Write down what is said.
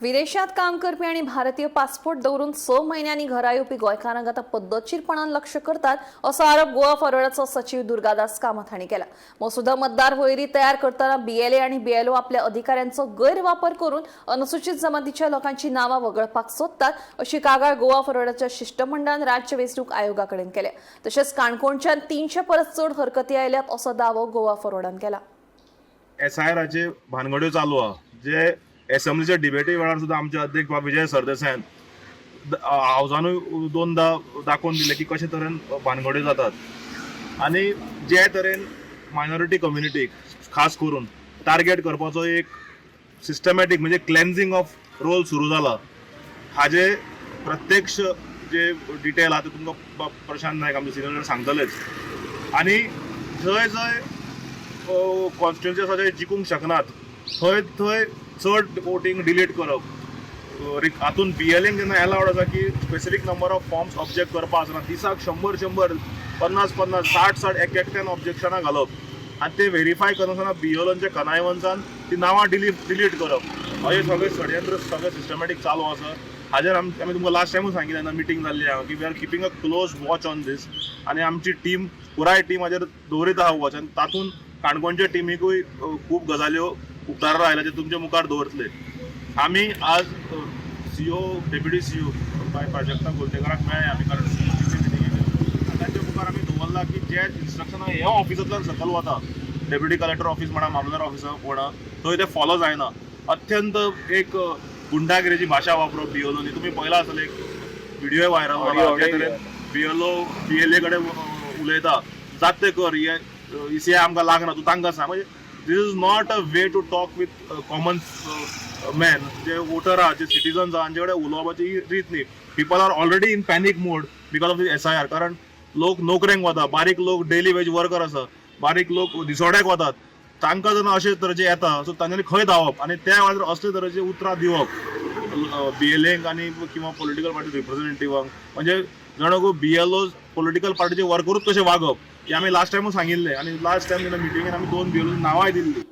विदेशात काम करपी आणि भारतीय पासपोर्ट दवरून 6 म्हयन्यांनी घरा येवपी गोंयकारांक आतां पद्दतशीरपणान लक्ष करतात, असो आरोप गोवा फॉरवर्डाचो सचीव दुर्गादास कामत हांणी केला. मसुदा मतदार वळेरी तयार करतना बीएलए आणि बीएलओ आपल्या अधिकाऱ्यांचो गैरवापर करून अनुसूचित जमातीच्या लोकांची नावां वगळपाक सोदतात, अशी कागाळ गोवा फॉरवर्डाच्या शिष्टमंडळान राज्य वेंचणूक आयोगा कडेन केल्या. तशेंच काणकोणच्यान 300 परस चड हरकती आयल्यात, असो दावो गोवा फॉरवर्डान केला. एसआयआराचे भानगड्यो चालू आहा, जे एसेंब्लीच्या डिबेटी वेळार सुद्दां आमचे अध्यक्ष बाब विजय सरदेसायान हावजानूय दोनदा दाखोवन दिले की कशे तरेन भानगड्यो जातात आनी जे तरेन मायनॉरिटी कम्युनिटीक खास करून टार्गेट करपाचो एक सिस्टमॅटीक म्हणजे क्लेन्झींग ऑफ रोल सुरू जाला. हाजे प्रत्यक्ष जे डिटेल आहा ते तुमकां बाब प्रशांत नायक, आमचे सिनियर, सांगतलेच. आनी जंय जंय कॉन्स्टिट्युन्सी आसा जे जिखूंक शकनात, थंय थंय चड वोटींग डिलीट करप. हातून बीएलएन जेन्ना एलावड आसा की specific number of forms object करपा आसना, दिसाक 100 100, 50 50, 60 60 एक एकट्यान ऑब्जेक्शनां घालप आनी ते व्हेरीफाय करनासतना बीएलओच्या कनायवन्सान ती नांवां डिलीट करप, अशें सगळें षडयंत्र सगळें सिस्टमॅटीक चालू आसा. हाजेर आमी तुमकां लास्ट टायमूय सांगिल्लें जेन्ना मिटींग जाल्ली आहा की we are keeping a close watch on this आनी आमची टीम, पुराय टीम हाजेर दवरीत आहा वॉच. आनी तातूंत काणकोणच्या टिमीकूय खूब गजाल्यो उक्ताडार आयल्या, जे तुमच्या मुखार दवरतले. आमी आज सीओ, डेप्युटी सीओ बाय प्राजक्ता गोलतेकाराक मेळ्ळे आमी, कारण सीओ मिटिंगेक आनी तांच्या मुखार आमी दवरला की जे इन्स्ट्रक्शनां ह्या ऑफिसांतल्यान सकयल वता, डेप्युटी कलेक्टर ऑफिस म्हणा, मामलेदार ऑफिस म्हणा, थंय ते फॉलो जायना. अत्यंत एक गुंडागिरीची भाशा वापरप बीएलओनी. तुमी पळयला आसतले, एक व्हिडिओ व्हायरल जाला, जे तरेन बीएलओ बीएलए कडेन उलयता, जात ते कर, हे ईसीआय आमकां लागना, तूं तांकां सांग. म्हणजे this is not a way to talk with common man. J water आहा, जे सिटीजन्स आहा, हांचे कडेन उलोवपाची ही रीत न्ही. People are already in panic mode because of the SIR, कारण लोक नोकरेक वता, बारीक लोक डेली वेज वर्कर आसा, बारीक लोक दिसोड्याक वतात. तांकां जेन्ना अशे तरेचे येता, सो तांच्यांनी खंय धांवप? आनी त्या वेळार असले तरेची उतरां दिवप बीएलएंक आनी किंवा पॉलिटिकल पार्टी रिप्रेझेंटेटिव्हांक, म्हणजे जणू बीएलओ पॉलिटिकल पार्टीचे वर्करूच कशे वागप, हें आमी लास्ट टायमूच सांगिल्लें. आनी लास्ट टायम जेन्ना मिटिंगेन आमी दोन बीएलओ नांवांय दिल्ली.